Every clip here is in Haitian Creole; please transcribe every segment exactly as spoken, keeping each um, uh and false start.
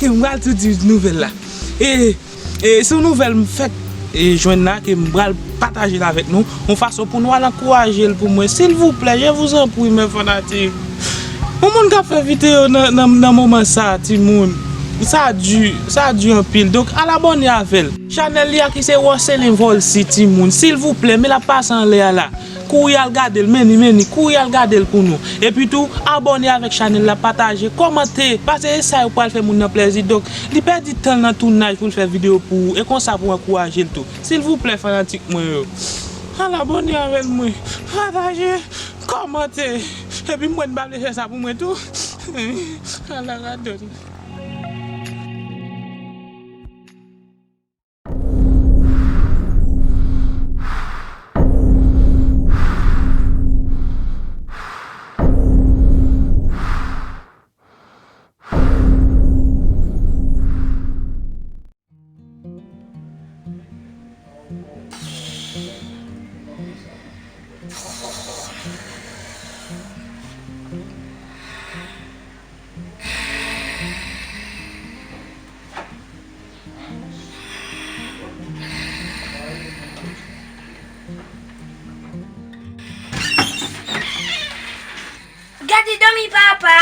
M pral tou di nouvèl la. E, e se yon nouvèl m fèk e, jwenn la ke m pral pataje l avèk nou, yon fason pou nou al ankouraje l pou mwen. Silvouplè, je vous en prie, mes fanatiques. Yon moun k ap fè videyo nan, nan, nan moman sa, timoun. Sa di, sa di anpil. Donk, al abòne avè l. Chanèl li a ki se Roselin Volcy, timoun. Silvouplè, men l ap pase anlè a la. Kouri al gade l, men ni, men ni. Kouri al gade l pou nou. Epi tou, abòne avèk chanèl la, pataje, kòmante. Paske se sa yo pral fè moun nan plèzi. Donk, li pèdi tan l nan tounaj pou l fè videyo pou ou. E konsa pou ankouraje l tou. Silvouplè, fanatik mwen yo. Al abòne avè l mwen. Pataje, kòmante. Epi mwen, m pa vle fè sa pou mwen tou. Ala radòt. Gade dòmi papa.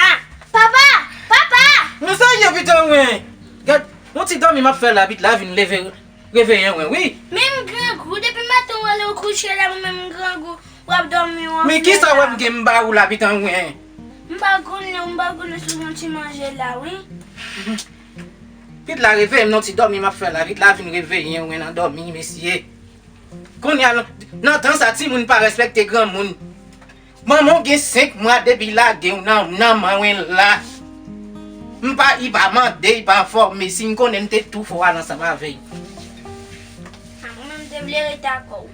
Papa! Papa! Nou sa ye pito wen? Gad, yon ti dòmi m ap fè la, pit la vin leve, reveyen wen, wi. Men m grangou, depi maten w ale w kouche la, mwen menm m grangou, w ap dòmi w anfle la. Men kisa w ap gen m ba ou la, pito wen? M pa konnen, m pa konnen si w gon ti manje la, wi. Pit la reveyen m nan ti dòmi m ap fè la, pit la vin reveyen wen nan dòmi, mesye. Kounye a, nan, nan tan sa, timoun pa respekte granmoun. Manman w gen senk mwa depi lage w nan, nan manwen la. M pa, li pa mande, li pa enfòme, si m konnen m te tou fè w al ansanm avè l. A, mwen menm m te vle rete ak ou.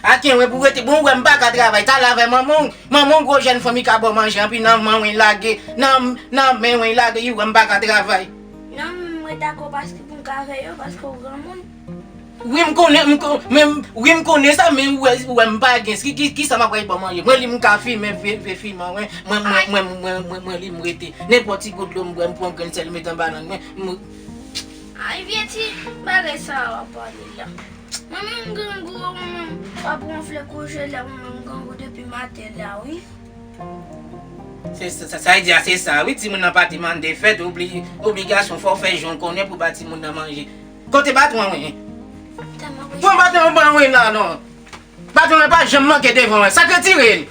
A kenwen pou rete, bon, ou wè m pa ka travay, t al avè manman w. Manman w gwo jèn fanm, li ka ba w manje, anpi nan manwen lage, nan, nan men wen lage, li wè m pa ka travay. Non, m rete ak ou paske pou m ka veye w, paske w granmoun. Wi, m konnen, m kon-, men, wi, m konnen sa, men ou wè, ou wè m pa gen, ki, ki, kisa m ap pral ba w manje? Mwen li m ka fimen, vye, vye fimen, mwen, mwen, mwen, mwen, mwen, mwen, mwen li m rete. Nenpòt ti gout dlo m bwè, m pran grenn sèl, m met anba lang mwen, m. Ay, vye ti bagay sa w ap pale la. Mwen menm m grangou, mwen menm, w ap wonfle kouche la, mwen menm m grangou depi maten la, wi. Se sa, sa, sa vle di a, se sa, wi, timoun nan pa te mande fèt, obli-, obligasyon, fò w fè jan w konnen pou ba timoun nan manje. Kote batwon an, wi? Pran batwon an ban mwen la, non. Batwon an pa janm manke devan mwen. Sa k retire l?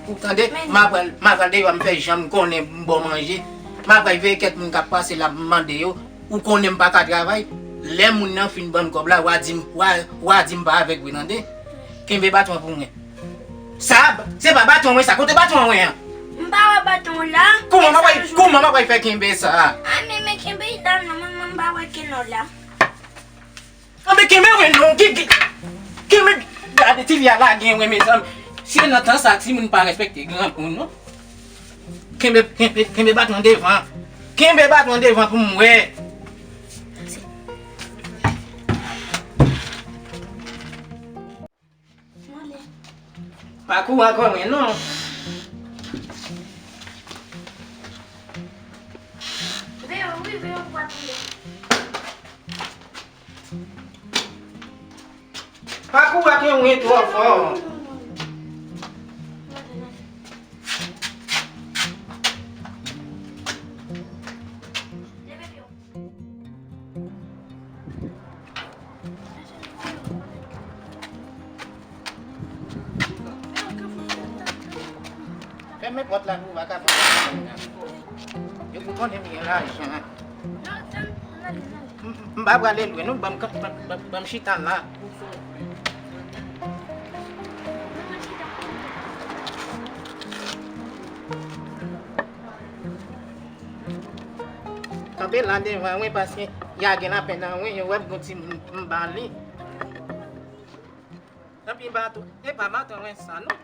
Ou tande? M a pral, m a pral deyò, m fè jan m konnen m ba w manje. M a pral veye kèk moun k ap pase la, m mande yo. Ou konnen m pa ka travay. Lè moun nan fin ban m kòb la, w a di m, w a, w a di m pa avèk vre, tande? Kenbe batwon pou mwen. Sa, se pa batwon mwen sa. Kote batwon mwen an? M pa wè batwon la. Kouman m ap, kouman m ap fè kenbe sa? A, men, men kenbe l la non, mwen, mwen m pa wè kenbe l la. Anben kenbe wen non, ki, ki, kenbe, gade ti fi a lage wen mezanmi. Se nan tan sa timoun pa respekte granmoun non. Kenbe, kenbe, kenbe batwon devan. Kenbe batwon devan pou m wè. Pa kouri ankò mwen non. Veye w, wi, veye w pou pa tonbe. Pa kouri ak yon wen twò fò. Fèmen pòt la pou w pa ka pran lajan. Depi w konnen m gen lajan. M, m pa prale lwen non, ban m, ban, ban, ban m chita la. Kanpe la devan wen paske y a gen lapenn nan wen, yo wè m gon timoun m ba li. Tanpri baton, e pa baton wen sa non.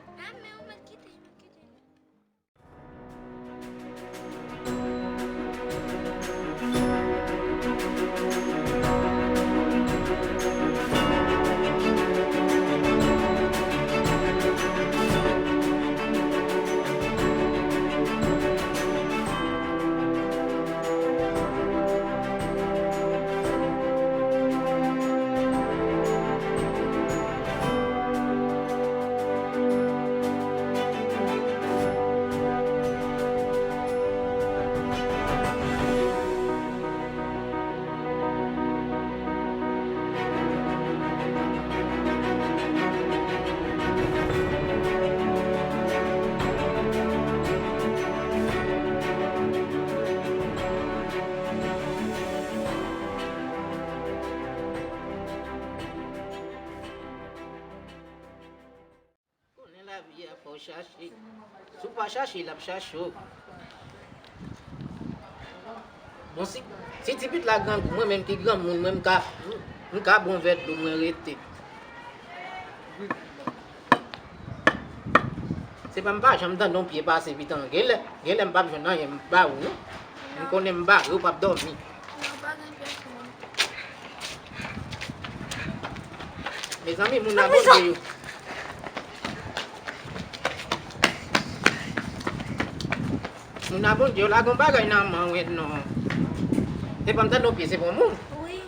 Chache. Si w pa chache, l ap chache w. Bon, si, si ti pitit la grangou, mwen menm ki granmoun, mwen m ka, m ka bon vè dlo, mwen rete. Se pa m pa janm tande yon pye pase pitan. Genlè, genlè m p ap jwenn anyen m ba ou, non. M konnen m bare, ou p ap dòmi. Non, pa gen pèsonn. Mezanmi, moun a Bondye yo. Moun a Bondye yo, lage yon bagay nan men w non. Se pa m tande yon pye, se bon moun. Wi.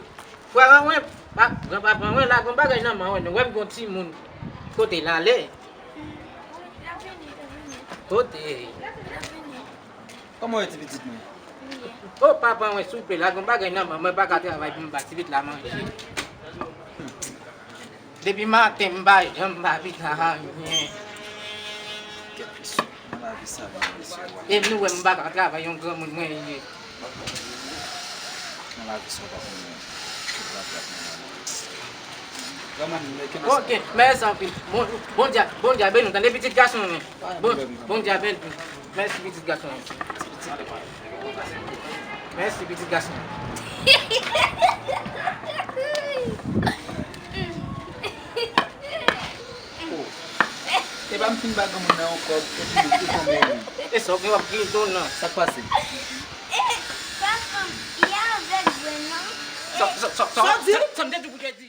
Frè Anwen, pa, granpapa Anwen, lage yon bagay nan men w non. Wè m gon timoun. Kote l ale? Kote? Kòman w ye ti pitit mwen? O papa mwen, souple, lage yon bagay nan men mwen, pa ka travay pou m ba ti pitit la manje. Depi maten, m pa janm ba pitit la anyen. Kèt mesye, nan lavi sa, mesye. E nou wè m pa ka travay, yon granmoun mwen ye. Nan lavi sa, w pa konn tout laplat nan lavi. Granmoun, men kenbe sa. Ok, mèsi anpil. Bon, Bondye, Bondye a beni w, tande pitit gason mwen. Bon, Bondye a beni w. Mèsi, pitit gason. Mèsi, pitit gason. Oh. E pa m fin ba granmoun nan yon kòb, epi li tonbe ri. E sa w gen w ap griyen tou nan. Sa k pase? E, papa m, li avèg vre non. Sa, sa, sa, sa, sa w di? Sa, sa m te di w pou te di.